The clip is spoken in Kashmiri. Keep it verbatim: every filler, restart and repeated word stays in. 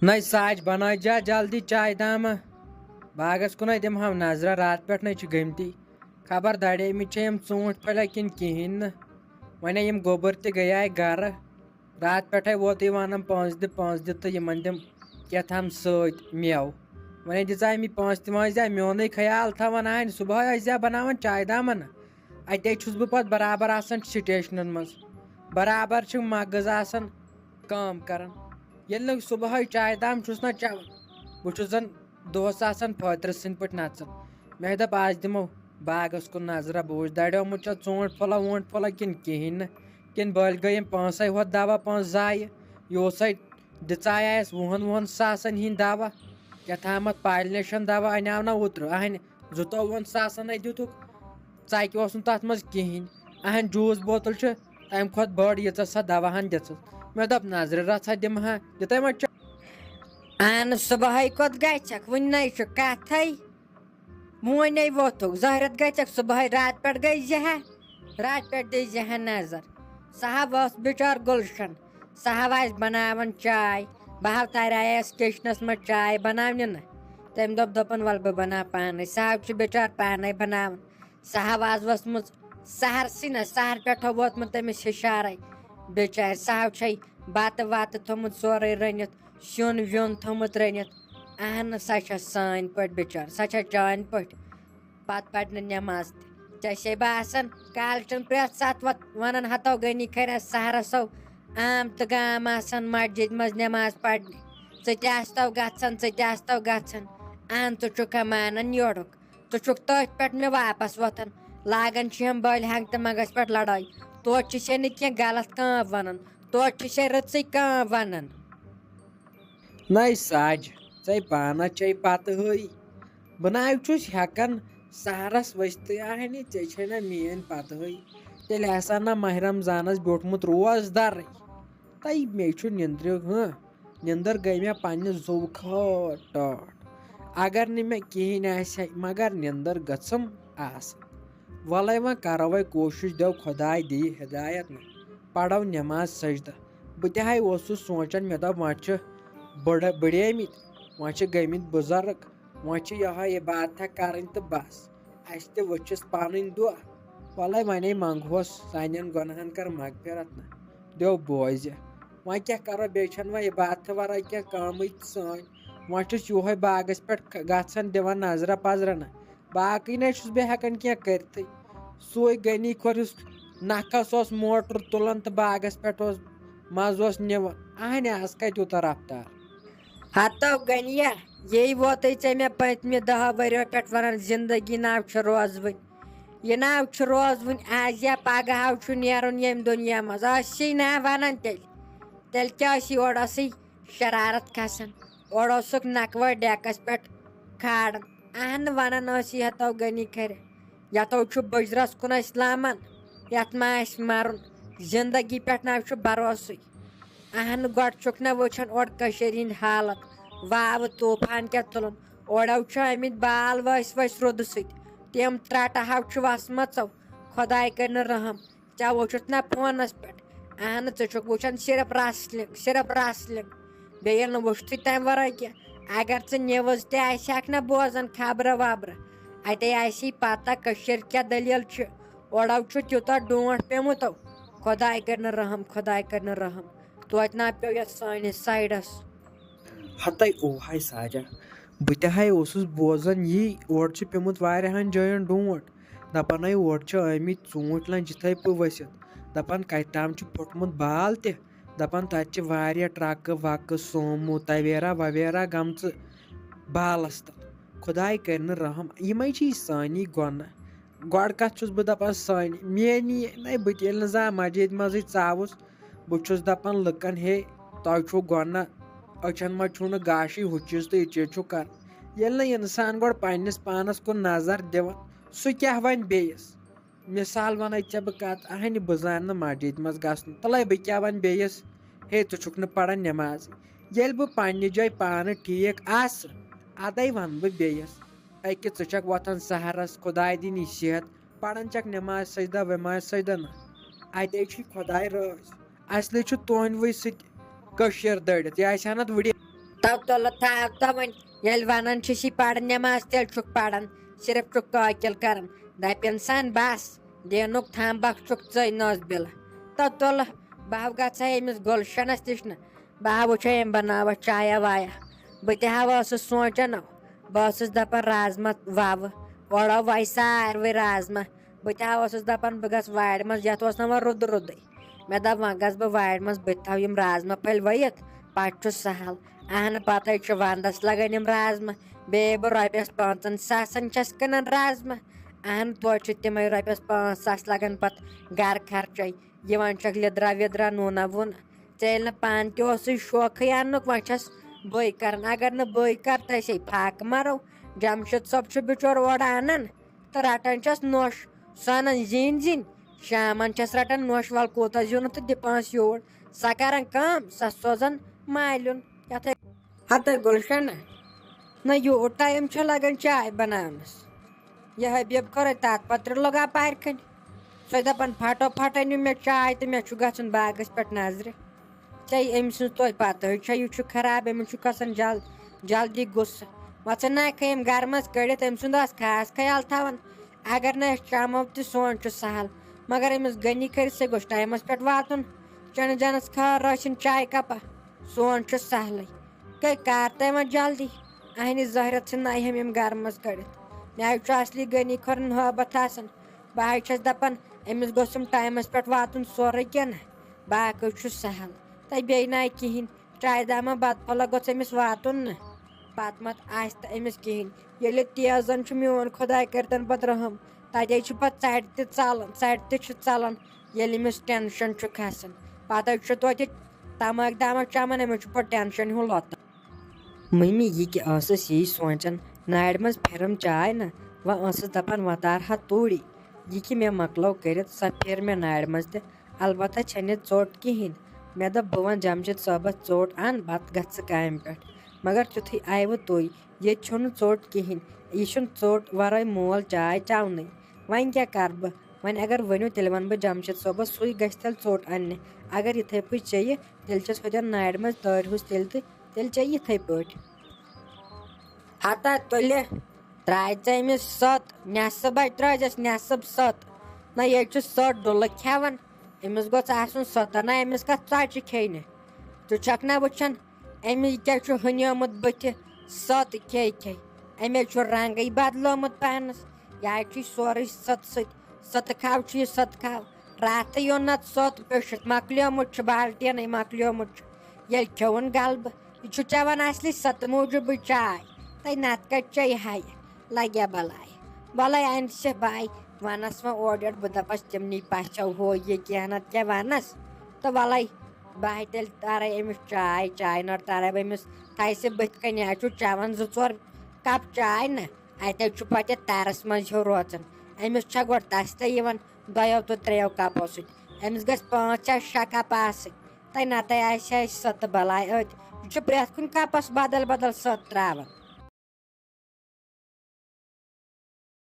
نَے ساج، بنٲے جا جلدی چاے دامہ۔ باغس کُنے دِمہو نظرہ، راتہٕ پٮ۪ٹھ نَے چھِ گٔمتی۔ خبر دَڑیمٕتۍ چھِ یِم ژوٗنٛٹھۍ پھٔلۍ کِنہٕ کِہیٖنۍ نہٕ۔ وۄنۍ یِم گوٚبُر تہِ گٔیے گرٕ۔ راتہٕ پٮ۪ٹھے ووتُے وَنان پونٛسہٕ دِ، پونٛسہٕ دِ تہٕ یِمن دِم کیٛاہ تام سۭتۍ مٮ۪وٕ۔ وۄنۍ دِژے مےٚ پونٛسہٕ تہِ وونٛسہٕ دِ، میونُے خیال تھاوان اہنہِ۔ صُبحٲے ٲسۍ زِ بناوان چاے دامن، اتے چھُس بہٕ پتہٕ برابر آسان سٹیشنن منٛز، برابر چھِ مغز آسان کٲم کران۔ ییٚلہِ نہٕ صُبحٲے چاے دام چھُس نہ چٮ۪وان، بہٕ چھُس زن دۄہس آسان فٲطرٕ سٕنٛدۍ پٲٹھۍ نژان۔ مےٚ دوٚپ، آز دِمو باغس کُن نظرہ، بہٕ وٕچھِ دڑیومُت چھا ژوٗنٛٹھۍ پھوٚلہ ووٗنٛٹھۍ پھوٚلہ کِنہٕ کِہیٖنۍ نہٕ، کِنہٕ بٔلۍ گٔے یِم پونٛسے ہۄتھ دوا پونٛسہٕ ضایع۔ یہِ اوسے دِژایس وُہن وُہن ساسن ہِنٛدۍ دوا، کیٛاہ تامتھ پالنیشن دوا انیاو نہ اوترٕ، اہنہِ زٕتووُہن ساسن ہے دِتُکھ، ژکہِ اوس نہٕ تتھ منٛز کِہیٖنۍ۔ اہن جوٗس بوتل چھِ تمہِ کھۄتہٕ بٔڑ، ییٖژاہ سۄ دواہن دِژٕس۔ مےٚ دوٚپ، نظرِ رژھا دِمہٕ ہا، دِتَے وۄنۍ چا-، اہن صبحٲے کوٚت گژھکھ؟ وُنہِ نَے چھُ کتھے۔ وُنے ووتھُکھ، ظٲہرت گژھکھ صبحٲے، راتہٕ پٮ۪ٹھ گٔے زِ ہا، راتہٕ پٮ۪ٹھ دِژ زِ ہا نظر۔ سۄ ہا ٲس بِچار گُلشن، سۄ ہا آسہِ بناوان چاے۔ بہٕ ہا تریایس کچنس منٛز چاے بناونہِ نہ۔ تٔمۍ دوٚپ، دوٚپُن، "ولہٕ بہٕ بناو پانے۔" سُہ ہا چھُ بِچار پانے بناوان۔ سۄ ہا آز ؤژھمٕژ سحرسٕے نہ، سحر پٮ۪ٹھ ووتمُت تٔمِس ہِشارے۔ بِچارِ، سۄ ہا چھے بتہٕ وتہٕ تھوٚمُت سورُے رٔنِتھ، سیُن ویُن تھوٚمُت رٔنِتھ۔ اہن، سۄ چھےٚ سانۍ پٲٹھۍ بِچار، سۄ چھےٚ چانۍ پٲٹھۍ۔ پتہٕ پرِ نہٕ نٮ۪ماز تہِ۔ ژےٚ چھے باسان، کالچن پرٛٮ۪تھ ساتہٕ وت-، ونان ہتو غنی خیرہ سحرسو عام تہٕ گام آسان مسجد منٛز نٮ۪ماز پرنہِ۔ ژٕ تہِ آستو گژھان، ژٕ تہِ آستو گژھان۔ اہن، ژٕ چھُکھا مانان یورُک؟ ژٕ چھُکھ تٔتھۍ پٮ۪ٹھ مےٚ واپس وۄتھان۔ لاگان چھِ یِم بٔلۍ ہنٛگتہٕ منٛگس پٮ۪ٹھ لڑٲے۔ توتہِ چھِ سے نہٕ کینٛہہ غلط کانٛہہ ونان، توتہِ چھِ سے رٕژٕے کانٛہہ ونان۔ نَے ساج، ژے پانس چھے پتہٕ ہٕے۔ بہٕ نہ چھُس ہٮ۪کان سحرس ؤسۍتھٕے، اہنہِ، ژےٚ چھے نہ میٲنۍ پتہٕ ہٕے۔ تیٚلہِ آسان نہ ماہِ رمضانس بیوٗٹھمُت روزدرٕے۔ تَے مےٚ چھُ نِندرِ، ہٕنٛہ، نِندٕر گٔے مےٚ پننہِ زُوٕ کھٲر ٹٲٹھ۔ اگر نہٕ مےٚ کِہیٖنۍ آسہِ ہے، مگر نِندٕر گٔژھٕم آسٕنۍ۔ وَلَے وۄنۍ کَرو وۄنۍ کوٗشِش، دٮ۪و خۄداے دِیہِ ہدایت نہٕ۔ پَرو نٮ۪ماز سجدٕ۔ بہٕ تہِ ہَے اوسُس سونٛچان، مےٚ دوٚپ وۄنۍ چھِ بٕڑٕ-، بٕڑیمٕتۍ، وۄنۍ چھِ گٔمٕتۍ بُزرٕگ، وۄنۍ چھِ یِہوٚے عبادتھا کَرٕنۍ تہٕ بَس۔ اَسہِ تہِ وٕچھِس پَنٕنۍ دۄہ۔ وَلَے وۄنۍ منٛگہوس سانٮ۪ن گۄناہَن کَر مغفرت نہ۔ دٮ۪و بوزِ۔ وۄنۍ کیٛاہ کَرو، بیٚیہِ چھَنہٕ وۄنۍ عبادتہٕ وَرٲے کینٛہہ کٲمٕے سٲنۍ۔ وۄنۍ چھُس یِہوٚے باغَس پٮ۪ٹھ ک-، گژھان دِوان نظرہ پزرہ نہ۔ باقٕے نَے چھُس بہٕ ہٮ۪کان کینٛہہ کٔرِتھٕے۔ سُے غنی خور یُس نَکھَس اوس موٹر تُلان تہٕ باغَس پٮ۪ٹھ اوس مَزٕ اوس نِوان۔ اَہنہِ، آز کَتہِ یوٗتاہ رفتار؟ ہتو غنیہ، یی ووتُے ژےٚ مےٚ پٔتمہِ دَہو ؤرِیو پٮ۪ٹھ وَنان، زندگی ناو چھِ روزوٕنۍ۔ یہِ ناو چھُ روزوٕنۍ، آز یا پگہہ ہاو چھُ نیرُن ییٚمہِ دُنیا منٛز۔ ٲسی نہ وَنان تیٚلہِ؟ تیٚلہِ کیٛاہ ٲسی اورٕ ٲسٕے شرارت کھسان؟ اورٕ اوسُکھ نکوٕ ڈیکس پٮ۪ٹھ کھاران۔ اہن، ونان ٲسی ہتو غنی کھرِ، یتو چھُ بُجرس کُن اسہِ لامن، یتھ ما آسہِ مرُن، زندگی پٮ۪ٹھ نہ چھُ بھروسٕے۔ اہن، گۄڈٕ چھُکھ نہ وٕچھان اورٕ کٔشیٖرِ ہِنٛدۍ حالت، واوٕ طوٗفان کیٛاہ تُلُن، اورو چھُ آمٕتۍ بال ؤسۍ ؤسۍ روٚدٕ سۭتۍ، تِم ترٛٹہٕ ہاو چھِ وسمژو، خۄداے کٔرِنہٕ رحم۔ ژےٚ وٕچھُتھ نہ فونس پٮ۪ٹھ؟ اہن، ژٕ چھُکھ وٕچھان صرف wrestling، صرف wrestling۔ بیٚیہِ ییٚلہِ نہٕ وٕچھتھٕے تَمہِ ورٲے کینٛہہ۔ اگر ژٕ news تہِ آسہِ ہکھ نہ بوزان، خبرٕ وبرٕ، اتے آسی پتہ کٔشیٖرِ کیٛاہ دٔلیٖل چھِ۔ اورو چھُ تیوٗتاہ ڈونٛٹھ پیوٚمُت، خۄداے کٔرِنہٕ رحم، خۄداے کٔرِنہٕ رحم۔ توتہِ نہ پیوٚو یتھ سٲنِس سایڈس۔ ہتے اوہاے ساجا، بہٕ تہِ ہاے اوسُس بوزان یی، اورٕ چھُ پیوٚمُت واریاہن جاین ڈونٛٹھ۔ دَپان ہے اورٕ چھِ آمٕتۍ ژوٗنٛٹھۍ لَنجہِ یِتھَے پٲٹھۍ ؤسِتھ۔ دَپان کَتہِ تام چھُ پھوٚٹمُت بال تہِ۔ دَپان تَتہِ چھِ واریاہ ٹرٛکہٕ وَکہٕ، سومو، تویرا وویرا گٔمژٕ بالَس تَل۔ خۄداے کَرِ نہٕ رحم۔ یِمَے چھِ سٲنی گۄناہ۔ گۄڈٕ کَتھ چھُس بہٕ دَپان سٲنی، میٛٲنی نَے، بہٕ تہِ ییٚلہِ نہٕ زانٛہہ مَسجِد منٛزٕے ژاوُس، بہٕ چھُس دَپان لُکَن، ہے، تۄہہِ چھُو گۄناہ، أچھَن منٛز چھُو نہٕ گاشٕے، ہُہ چیٖز تہٕ یہِ چیٖز چھُو کَران۔ ییٚلہِ نہٕ اِنسان گۄڈٕ پنٛنِس پانَس کُن نظر دِوان، سُہ کیٛاہ وَنہِ بیٚیِس؟ مثال وَنَے ژےٚ بہٕ کَتھ، اَہَنہِ بہٕ زانہٕ نہٕ مسجد منٛز گژھُن، تَلَے بہٕ کیٛاہ وَنہٕ بیٚیِس؟ ہے، ژٕ چھُکھ نہٕ پَران نٮ۪مازٕے۔ ییٚلہِ بہٕ پنٛنہِ جایہِ پانہٕ ٹھیٖک آسہٕ، اَدَے وَنہٕ بہٕ بیٚیِس۔ أکہِ ژٕ چھَکھ وۄتھان سحرَس، خۄداے دِنی صحت، پَران چھَکھ نٮ۪ماز سجدہ وٮ۪ماز سجدہ نہٕ، اَتے چھُے خۄداے رٲضۍ۔ اصلی چھُ تُہنٛدِ وٕے سۭتۍ کٔشیٖر دٔرِتھ۔ یہِ آسہِ ہا نتہٕ وٕڈی۔ تو تُلہٕ تھاو تو وۄنۍ، ییٚلہِ وَنان چھِس یہِ پَر نٮ۪ماز، تیٚلہِ چھُکھ پَران، صرف چھُکھ قٲقِل کَران۔ دَپہِ اِنسان، بَس، دیٖنُک تھمبکھ چھُکھ ژٕے نٲزبِلہٕ۔ تو تُلہٕ، بہٕ ہاو گژھٕ ہا أمِس گُلشَنَس نِش نہٕ، بہٕ ہاو وٕچھے أمۍ بَناوَتھ چایا وایا۔ بہٕ تہِ ہاو ٲسٕس سونٛچان، بہٕ ٲسٕس دَپان رازما وَوٕ، اورٕ وَوٕ ساروٕے رازما۔ بہٕ تہِ ہا ٲسٕس دَپان، بہٕ گژھٕ وارِ منٛز، یَتھ اوس نہ وۄنۍ رُدٕ رُدٕے۔ مےٚ دوٚپ، وۄنۍ گژھٕ بہٕ وارِ منٛز، بہٕ تہِ تھاوٕ یِم رازما پھٔلۍ ؤیِتھ، پَتہٕ چھُ سَہَل۔ اَہنہٕ، پَتہٕ چھُ وَندَس لَگان یِم رازما، بیٚیہِ بہٕ رۄپیَس پانٛژَن ساسَن چھَس کٕنان رازما۔ اَہنہٕ، توتہِ چھِ تِمَے رۄپیَس پانٛژھ ساس لَگان پَتہٕ گَرٕ خرچَے۔ یِوان چھَکھ لیٚدرا ویٚدرا، نوٗنا ووٗنا۔ ژےٚ ییٚلہِ نہٕ پانہٕ تہِ اوسُے شوقٕے اَننُک، وۄنۍ چھَس بٕے کَران۔ اگر نہٕ بٕے کَرٕ، تَسے پھاکہٕ مَرو۔ جَمشیٖد صٲب چھُ بِچور اورٕ اَنان تہٕ رَٹان چھَس نوٚش، سۄ اَنان زِنۍ زِنۍ۔ شامَن چھَس رَٹان نوٚش، وَلہٕ کوٗتاہ زیوٗنُتھ تہٕ دِ پانَس یوٗر۔ سۄ کَران کٲم، سۄ سوزان مالیُن۔ یَتھَے ہَتَے گُلشَنہ، نہ یوٗت ٹایم چھُ لَگان چاے بَناونَس۔ یہِ حبیب کھوٚرے تَتھ پَتہٕ ترٛےٚ لوٚگا پَرِ کھنٛڈ۔ سۄ دَپان، پھَٹو پھَٹ أنِو مےٚ چاے تہٕ مےٚ چھُ گژھُن باغَس پٮ۪ٹھ نظرِ۔ ژےٚ أمۍ سٕنٛز توتہِ پَتہٕ چھےٚ، یہِ چھُ خراب، أمِس چھُ کھَسان جل-، جلدی غُصہٕ۔ وۄنۍ ژٕ نہ کھے أمۍ گَرمَس کٔڑِتھ، أمۍ سُنٛد آس خاص خیال تھاوان۔ اگر نہٕ أسۍ چَمو تہِ سون چھُ سَہَل، مگر أمِس غنی کھٔرِس سُہ گوٚژھ ٹایمَس پٮ۪ٹھ واتُن۔ چَنہٕ جَنَس خٲر رٲچھِن چاے کَپا، سون چھُ سَہلٕے۔ کٔرۍ کار تام وۄنۍ جلدی۔ اہنہِ ظٲہرت ژھٕننایہم یِم گرٕ منٛز کٔڑِتھ۔ مےٚ حظ چھُ اصلی غنی کھۄرن ہٲبتھ آسان۔ بہٕ حظ چھَس دَپان، أمِس گوٚژھُم ٹایمَس پٮ۪ٹھ واتُن سورُے کینٛہہ نہ۔ باقٕے چھُ سہل۔ تہٕ بیٚیہِ نہ کِہیٖنۍ۔ چایہِ دامہ بَتہٕ پھوٚلہ گوٚژھ أمِس واتُن نہ۔ پَتہٕ مَتہٕ آسہِ تہٕ أمِس کِہیٖنۍ۔ ییٚلہِ تیزَن چھُ میون خۄداے کٔرۍتَن پَتہٕ رحم، تَتے چھُ پَتہٕ ژَرِ تہِ ژَلان، ژَرِ تہِ چھُ ژَلان۔ ییٚلہِ أمِس ٹٮ۪نشَن چھُ کھَسان، پَتہٕ حظ چھُ توتہِ تَماکھ داماکھ چَمَن، أمِس چھُ پَتہٕ ٹٮ۪نشَن ہیوٗ لۄتان۔ مٔمی یہِ کہِ ٲسٕس یی سونٛچان، نارِ منٛز پھِرم چاے نہ، وۄنۍ ٲسٕس دَپان وۄنۍ تارٕ ہا توٗری۔ یہِ کہِ مےٚ مۄکلٲو کٔرِتھ، سۄ پھِر مےٚ نارِ منٛز تہِ۔ البتہ چھَنہٕ یہِ ژوٚٹ کِہیٖنۍ۔ مےٚ دوٚپ، بہٕ وَنہٕ جمشید صٲبَس، ژوٚٹ اَن، بَتہٕ گژھٕ ژٕ کامہِ پٮ۪ٹھ۔ مگر تیُتھُے آیوٕ تُہۍ، ییٚتہِ چھُنہٕ ژوٚٹ کِہیٖنۍ۔ یہِ چھُنہٕ ژوٚٹ وَرٲے مول چاے چٮ۪ونٕے۔ وۄنۍ کیٛاہ کَرٕ بہٕ؟ وۄنۍ اگر ؤنِو، تیٚلہِ وَنہٕ بہٕ جمشید صٲبَس، سُے گژھِ تیٚلہِ ژوٚٹ اَننہِ۔ اگر یِتھَے پٲٹھۍ چیٚیہِ، تیٚلہِ چھَس ہوٚتٮ۪ن نارِ منٛز دٲرۍ ہُس تیٚلہِ تہٕ تیٚلہِ چیٚیہِ یِتھَے پٲٹھۍ۔ ہتا تُلہِ، ترٛایہِ ژٕ أمِس سٔت، نٮ۪صٕب ہَے ترٛٲوزٮ۪س، نٮ۪صٕب سٔت۔ نہ، ییٚتہِ چھُ سٔت ڈُلہٕ کھٮ۪وان، أمِس گوٚژھ آسُن سٔتَن۔ نہ، أمِس کَتھ ژۄچہِ کھیٚنہِ؟ ژٕ چھَکھ نہ وٕچھان، أمِس کیٛاہ چھُ ہُنیومُت بٕتھِ؟ سٔت کھے کھے۔ أمۍ حظ چھُ رنٛگٕے بدلومُت پانَس۔ یہِ حظ چھُ سورُے سٔت سۭتۍ۔ سٔتہٕ کھاو چھُ یہِ سٔتہٕ کھاو۔ راتھٕے اوٚن نَتہٕ سوٚت پیوٚشُتھ، مۄکلیومُت چھُ، بالٹیٖنٕے مۄکلیومُت چھُ۔ ییٚلہِ کھیوٚوُن غلبہٕ، یہِ چھُ چٮ۪وان اصلی سَتہٕ موٗجوٗبٕے چاے۔ تَے نَتہٕ کَتہِ چیٚیہِ ہا یہِ؟ لَگہِ ہا بَلاے۔ وَلَے اَنہِ سے بَے، وَنَس وۄنۍ اورٕ یورٕ، بہٕ دَپَس تِمنٕے پَژھٮ۪و ہُہ یہِ کینٛہہ نَتہٕ کینٛہہ وَنَس۔ تہٕ وَلَے بہٕ ہا تیٚلہِ تارَے أمِس چاے، چاے نٔر تارَے بہٕ أمِس، تھایہِ سُہ بٕتھِ کَنہِ، اَتہِ چھُ چٮ۪وان زٕ ژور کَپ چاے نہ، اَتہِ حظ چھُ پَتہٕ یَتھ تَرَس منٛز ہیوٗ روزان۔ أمِس چھا گۄڈٕ تَس تہِ یِوان دۄیو تہٕ ترٛیو کَپو سۭتۍ؟ أمِس گژھِ پانٛژھ یا شےٚ کَپ آسٕنۍ۔ تَے نَتَے آسہِ ہا اَسہِ سۄ تہٕ بَلاے أتھۍ۔ یہِ چھُ پرٛٮ۪تھ کُنہِ کَپَس بدل بدل سۄ ترٛاوان۔